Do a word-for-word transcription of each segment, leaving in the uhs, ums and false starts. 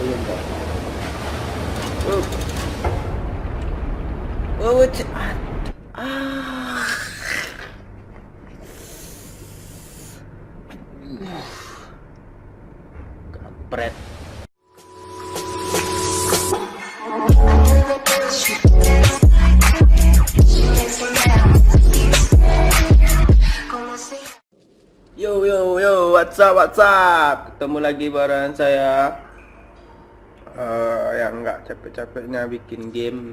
Oh. Oh, cek. Ah. Kampret. Yo, yo, yo, what's up, what's up? Ketemu lagi bareng saya. Eh, yang nggak capek-capeknya bikin game.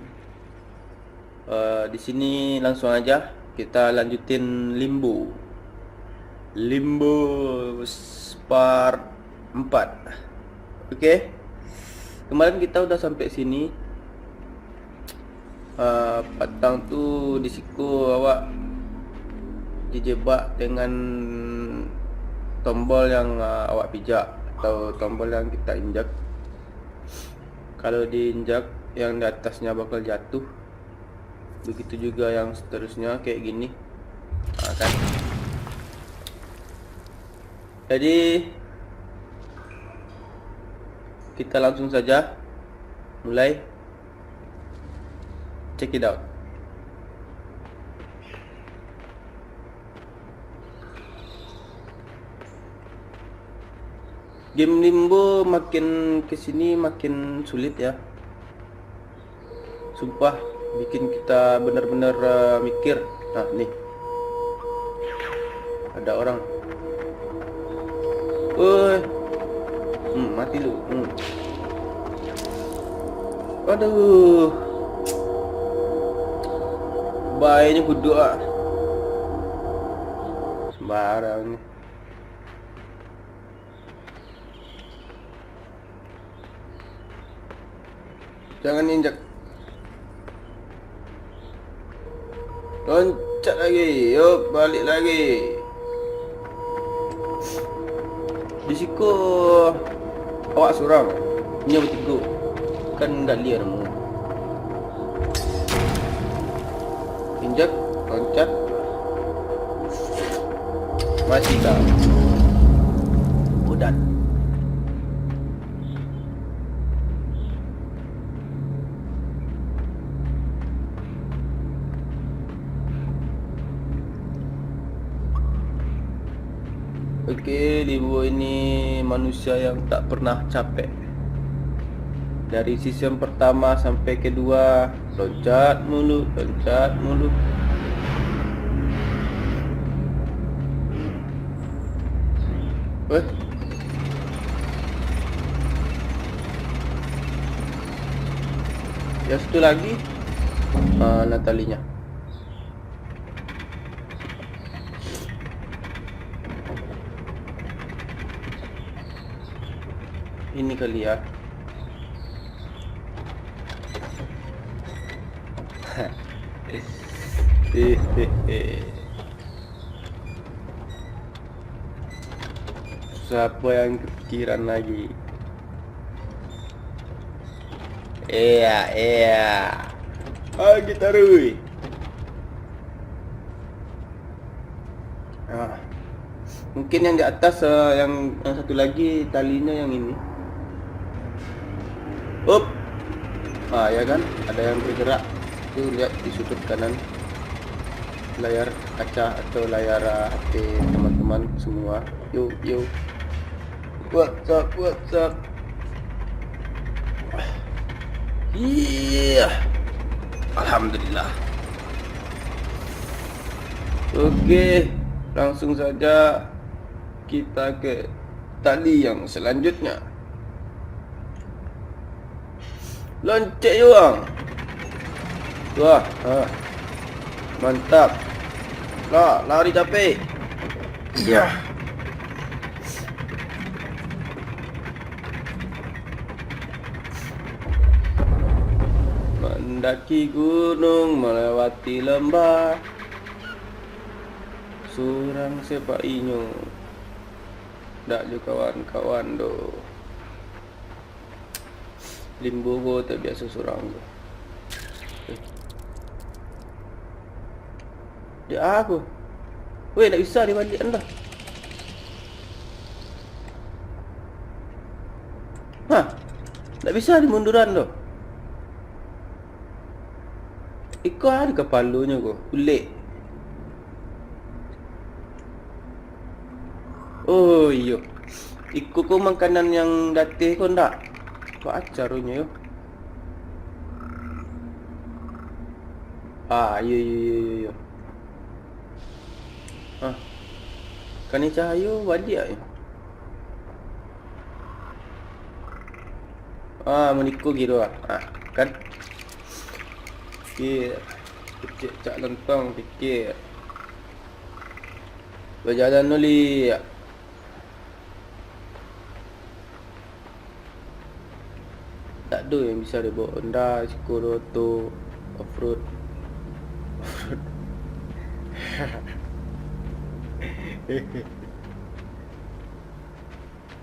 Eh, di sini langsung aja kita lanjutin Limbo. Limbo s-, part empat. Oke. Kemarin kita udah sampai sini. Eh, patang tu di siko awak dijebak dengan tombol yang, eh, awak pijak atau tombol yang kita injak. Kalau diinjak, yang di atasnya bakal jatuh. Begitu juga yang seterusnya, kayak gini. Nah, kan. Jadi, kita langsung saja mulai. Check it out. Game Limbo makin kesini makin sulit ya. Sumpah, bikin kita bener-bener, eh, mikir. Nah, nih. Ada orang. Woi. Hmm, mati lu. Hmm. Aduh. Baiknya kudu ah. Sembarang ni. Jangan injak. Loncat lagi. Yo, balik lagi. Di siko awak surang. Inyo batigo. Kan gak liar mu. Injak, loncat. Mati kau. Udah. Oke, Limbo ini manusia yang tak pernah capek. Dari season pertama sampai kedua, loncat mulu, loncat mulu. Weh. Yang satu lagi, ah, Natalinya. Ini kali ya. Hehehe. Siapa yang kepikiran lagi? Iya, iya. Ah, kita rui. Ah. Mungkin yang di atas, eh, yang, yang satu lagi talinya yang ini. Up. Ah, ya kan? Ada yang bergerak. Tuh, lihat di sudut kanan layar kaca atau layar, ah, H P teman-teman semua. Yo, yo. What's up, what's up? Iya. Alhamdulillah. Oke, langsung saja kita ke tali yang selanjutnya. Loncek je, Bang. Wah, ha. Mantap. Lah, lari capek. Iya. Mandaki gunung, melewati lembah. Surang sepak inyo. Dak jo kawan-kawan doh. Limbo ko tabiaso surang ko. Eh. Dek a ko? Weh, ndak bisa dibaliakan dah. Hah? Ndak bisa dimunduran tu. Iko ado kapalonyo ko, ulek. Oh, iyo. Iko ko makanan yang dateh ko ndak? Baa carunyo yo? Ah, iyo, iyo, iyo, iyo, iyo. Ah. Kanai cahayo baliak yo. Ah, maniko kiro ah. Ah, kan? Pikir. Kecek cak lontong, pikir. Bajalan dulu. Tak ado yang bisa dibawa Honda, siko tu off-road. Off-road.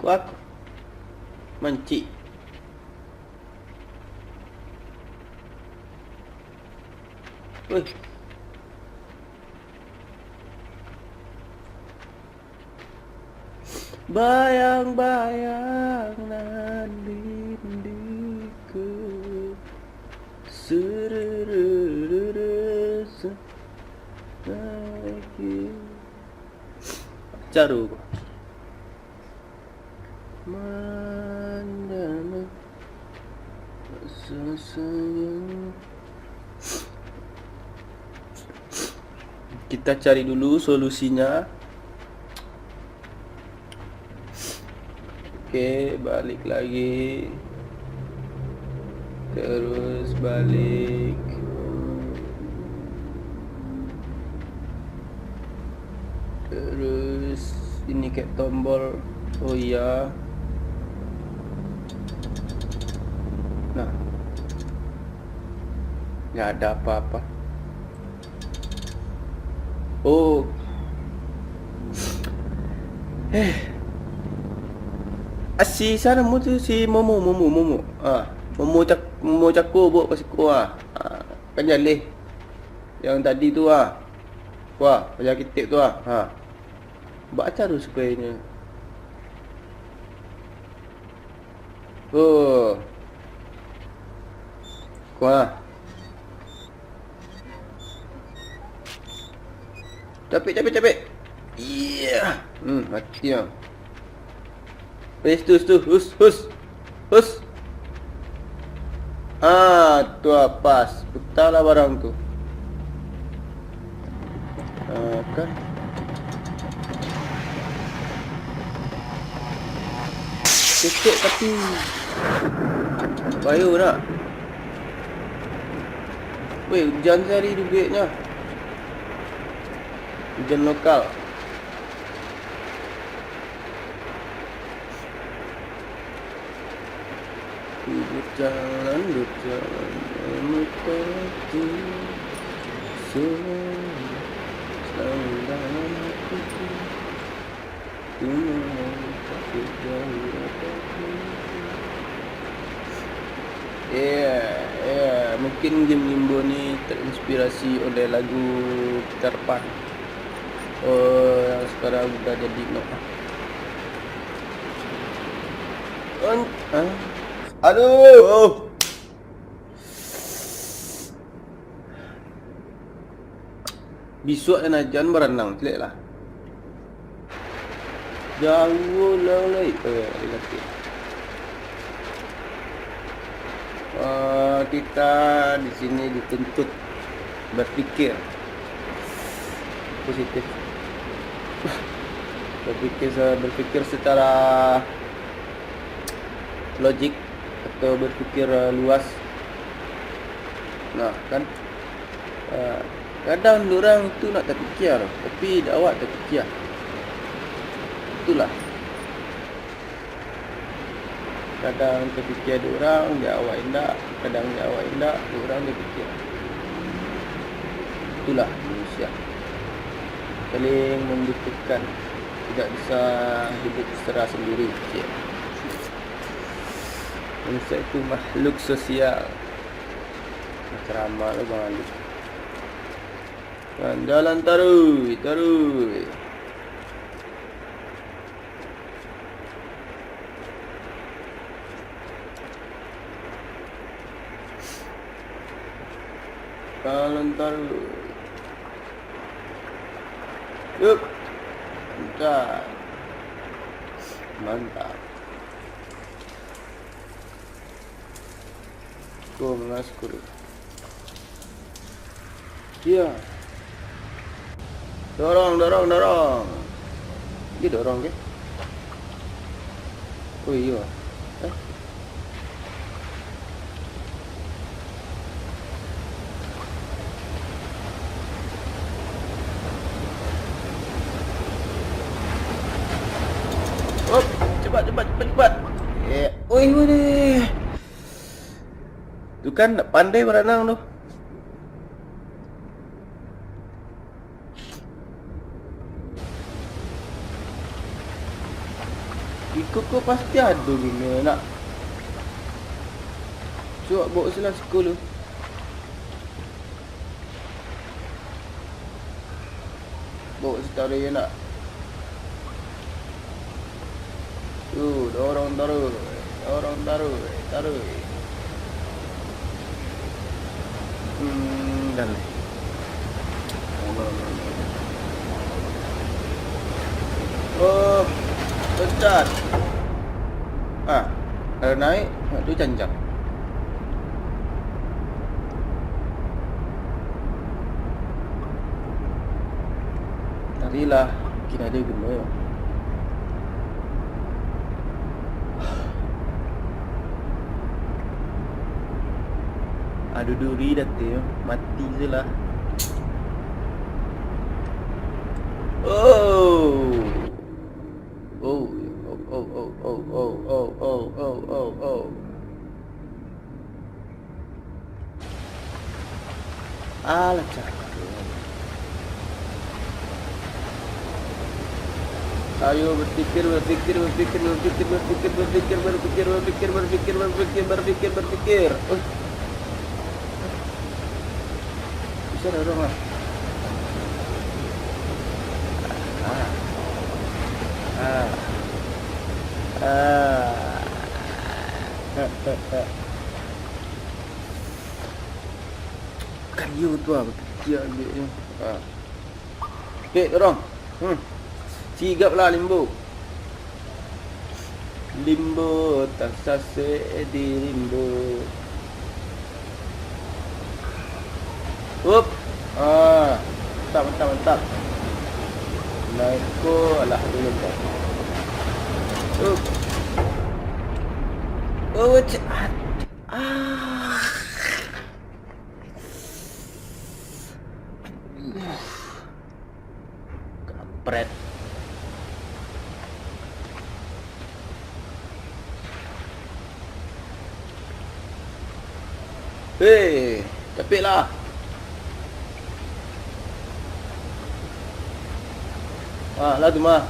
Ku aku mancik. Weh. Bayang-bayang nan di, di ku. Sururururu, se-, lagi. Caru. Mandana rasa sayang. Kita cari dulu solusinya. Oke, balik lagi. Terus balik. Terus ini kayak tombol. Oh iya. Nah. Nggak ada apa-apa. Oh. Eh. Ah, si siapa nama tu, si Momo, Momo, Momo. Ah, Momo cak-, Momo cako bawa ka siko ah. Ah, kan jaleh. Yang tadi tu ah. Wah, pajak kitek tu ah. Ha. Baa caru supayo inyo. Oh. Kuah. Capek, capek, capek. Iya. Hmm, mati ah. Eh, situ, situ. Hus, hus. Hus. Ah, tu ah, pas. Putarlah barang tu. Ah, kan. Ketek tapi. Bayu nak. Weh, hujan sehari duitnya. Hujan lokal. Berjalan, berjalan, menuju semua selalu dalam hatiku. Ku memang tak terjauh darimu. Ya, ya, mungkin game Limbo ni terinspirasi oleh lagu Peter Pan. Oh, yang sekarang udah jadi no. On, ah. Aduh. Bisuak nan ajan baranang, ciek lah. Jauah lah, lai. Oh, ya, ada kaki. Ah, kita di sini dituntut berpikir positif. Berpikir se-, berpikir secara logik atau berpikir, eh, luas. Nah, kan? Ah, kadang urang tu nak tapikia, tapi dek awak tapikia. Itulah. Kadang tapikia dek urang, dek awak indak. Kadang dek awak indak, dek urang tapikia. Itulah manusia. Saling membutuhkan. Tidak bisa hidup secara sendiri. Cik. Manusia itu makhluk sosial. Ceramah lo Bang Ali. Kan jalan taruih, taruih. Jalan taruih. Yup. Mantap. Mantap. Go, mas, go. Iya. Dorong, dorong, dorong. Iya, dorong, ke? Oh, iya. Eh? Hop, cepat, cepat, cepat, cepat. Eh, oi, mana? Tu kan nak pandai baranang tu. Iko ko pasti ado guno nak. Cuak bawa silah siko lu. Bawa sitaruih nak. Tu, dorong taruih, dorong taruih, taruih. Hmm, dah lah. Oh, loncat. Ah, kalau naik, tu janjang. Tadi lah, mungkin ada guna. Ado duri datang, mati je lah. Oh. Oh, oh, oh. Alah, cakap. Ayo berpikir, berpikir, berpikir, berpikir, berpikir, berpikir, berpikir, berpikir, berpikir, berpikir, berpikir, berpikir. Uh. Bisa dorong lah. Ah. Ah. Ah. Kan iyo tu lah, bapikia ambiaknyo. Ha. Okey, dorong. Hmm. Sigap lah, Limbo. Limbo tasasek di rimbo. Up. Ah. Mantap, mantap, mantap. Naik ko, alah, ulun ko. Up. Oh, cak. Ah. Kampret. Hei, capek lah. Ah, lah tu mah.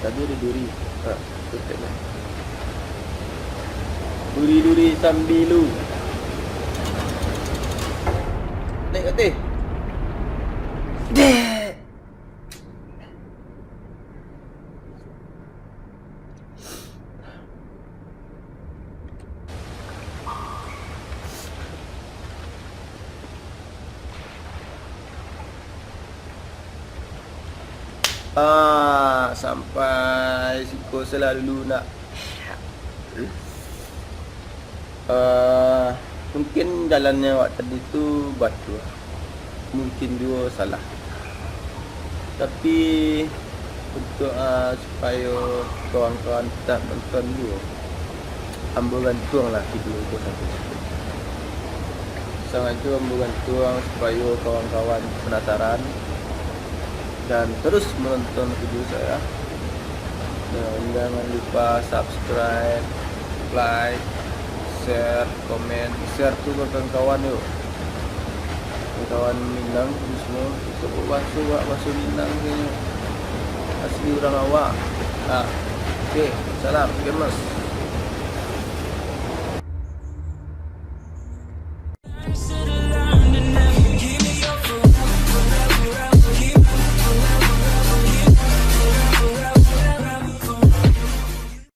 Tadi ada duri. Ah, tu tak ada. Duri-duri sambilu. Naik kat atas. Dek. Ah, sampai siko selalu nak. Eh, mungkin jalannyo awak tadi tu batua. Mungkin juo salah. Tapi, untuak, ah, supayo kawan-kawan tatap nonton juo, ambo gantuanglah video ko sampai situ. Sangajo ambo gantuang supayo kawan-kawan penasaran dan terus menonton video saya. Dan jangan lupa subscribe, like, share, komen, share tu ke kawan-kawan yo. Kawan Minang tu semua, kita baso, baso Minang tu asli urang awak. Nah, okey, salam, gamers.